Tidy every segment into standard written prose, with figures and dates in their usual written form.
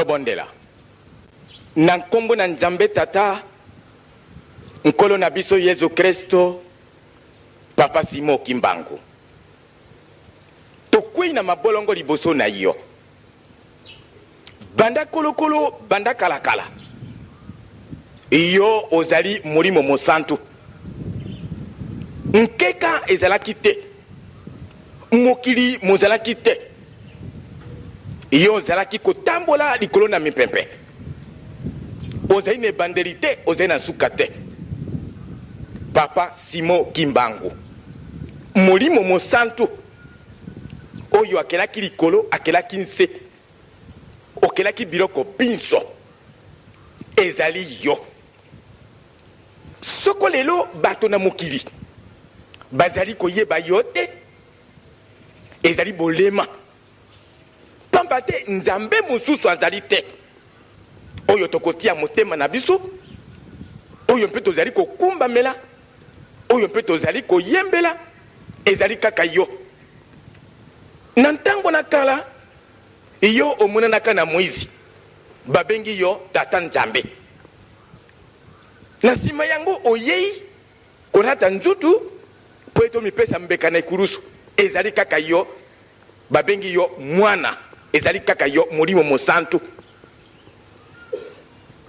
Tobondela. Na nkombo na Nzambe Tata, Nkolo na biso Yezu Kristo, Papa Simon Kimbangu, tokwei na mabolongo liboso na yo. Banda kolokolo, banda kalakala, yo ozali Molimo Mosantu. Nkeka ezalaki te, mokili mozalaki te, yo ozalaki kotambola likolo na mimpempe. Ozali na ebandeli te, ozali na nsuka te. Papa Simon Kimbangu, Molimo Mosantu oyo akelaki likolo, akelaki nse, okelaki biloko binso, ezali yo. Soko lelo bato na mokili bazali koyeba yo te, ezali bolema, pamba te Nzambe mosusu azali te oyo tokotia motema na biso, oyo mpe tozali kokumbamela, oyo mpe tozali koyembela, ezali kaka yo. Na ntango na kala, yo omonanaka na Moize, babengi yo Tata Nzambe. Na nsima yango oyei kolata nzutu mpo ete omipesa mbeka na ekulusu, ezali kaka yo, babengi yo Mwana, ezali kaka yo, Molimo Mosantu.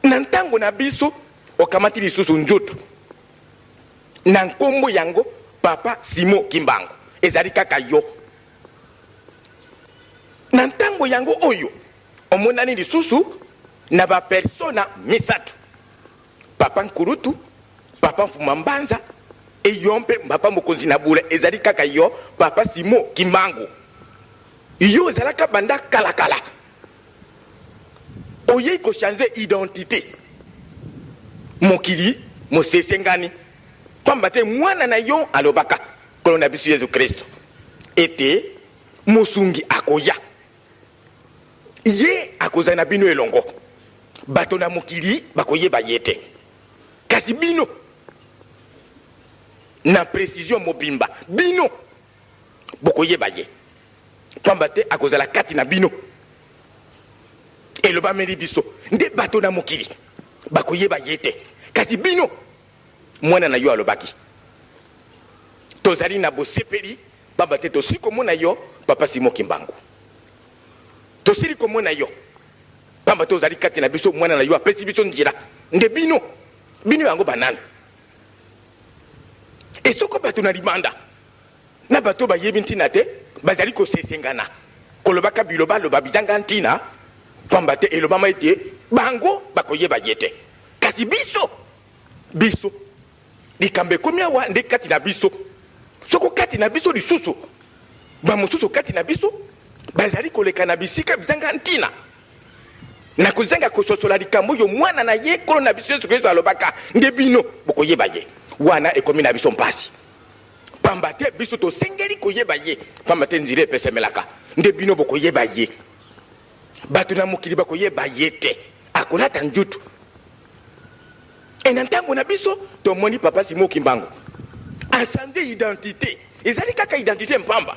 Na ntango na biso, okamati lisusu nzutu na nkombo yango Papa Simon Kimbangu, ezali kaka yo. Na ntango yango oyo omonani lisusu na ba persona misatu, Papa Nkulutu, Papa Mfuma Mbanza et yo mpe Papa Mokonzi na Bula, ezali kaka yo Papa Simon Kimbangu. Yo ozalaka banda kala kala, oyei ko changer identite, mokili mosesengani, pamba te mwana na yo alobaka, Nkolo na biso Yezu Kristo, ete Mosungi akoya. Ye akozala na bino elongo. Bato na mokili bakoyeba ye te, kasi bino, na precision mobimba, bino bokoyeba ye, pamba te akozala kati na bino. Elobameli biso nde bato na mokili bakoyeba ye te, kasi bino, mwana na yo alobaki, tozali na bosepeli Pamba te tosili komona yo, Papa Simon Kimbangu. Tosili komona yo, pamba te ozali kati na biso, mwana na yo apesi biso nzela. Nde bino, bino yango banani? E soko bato na libanda, na bato bayebi ntina te, bazali kosesengana, kolobaka bilobaloba bizanga ntina, pamba te elobama ete bango bakoyeba ye te. Kasi biso, biso, Likambo ekomi awa nde kati na biso. Soko kati na biso lisusu, bamosusu kati na biso bazali koleka na bisika bizanga ntina, na kozanga kososola likambo oyo Mwana na ye, Nkolo na biso Yesu Klisto alobaka, nde bino bokoyeba ye. Wana ekomi na biso mpasi, pamba te biso tosengeli koyeba ye, pamba te nzela epesemelaka nde bino bokoyeba ye. Bato na mokili bakoyeba ye te, akolata njutu. Et na ntango na biso tomoni Papa Simon Kimbangu a changer identite, ezali kaka identite mpamba,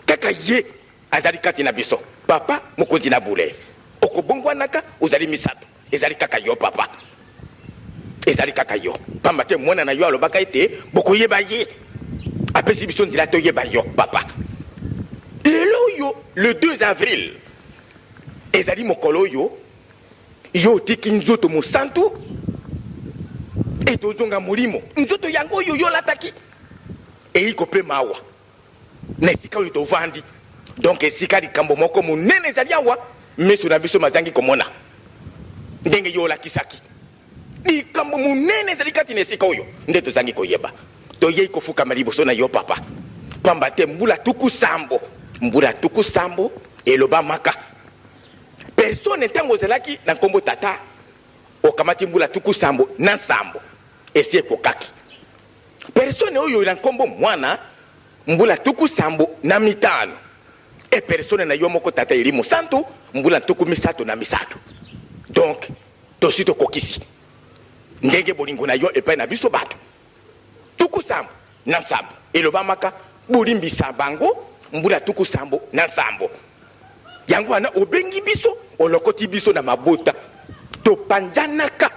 kaka ye azali kati na biso. Papa mokonzi na bule, okobongwanaka, ozali misato, ezali kaka yo Papa, ezali kaka yo, pamba te mwana na yo alobaka ete bokoyeba ye, apesi biso nzela toyeba yo Papa. Lelo oyo le 2 avril ezali mokolo oyo Yo otiki nzoto mosantu ete ozonga molimo. Nzoto yango oyo yo olataki eyi kopema awa na esika oyo tovandi. Donc esika likambo moko monene ezali awa, miso na biso mazangi komona ndenge yo olakisaki. Likambo monene ezali kati na esika oyo nde tozangi koyeba. Toyei kofukama liboso na yo, Papa, pamba te mbula 70, mbula 70 elobamaka. Personne ntango ozalaki na nkombo tata, okamati mbula 77 esi ekokaki. Personne oyo na nkombo mwana mbula 75 e personne na yo moko tata elimo santu mbula 33. Donc tosi tokokisi ndenge bolingo na yo epai na biso bato 77 elobamaka, bolimbisa bango mbula 77. Yango wana obengi biso Olokoti biso na mabota, topanzanaka.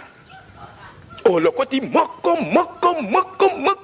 Olokoti moko moko moko moko.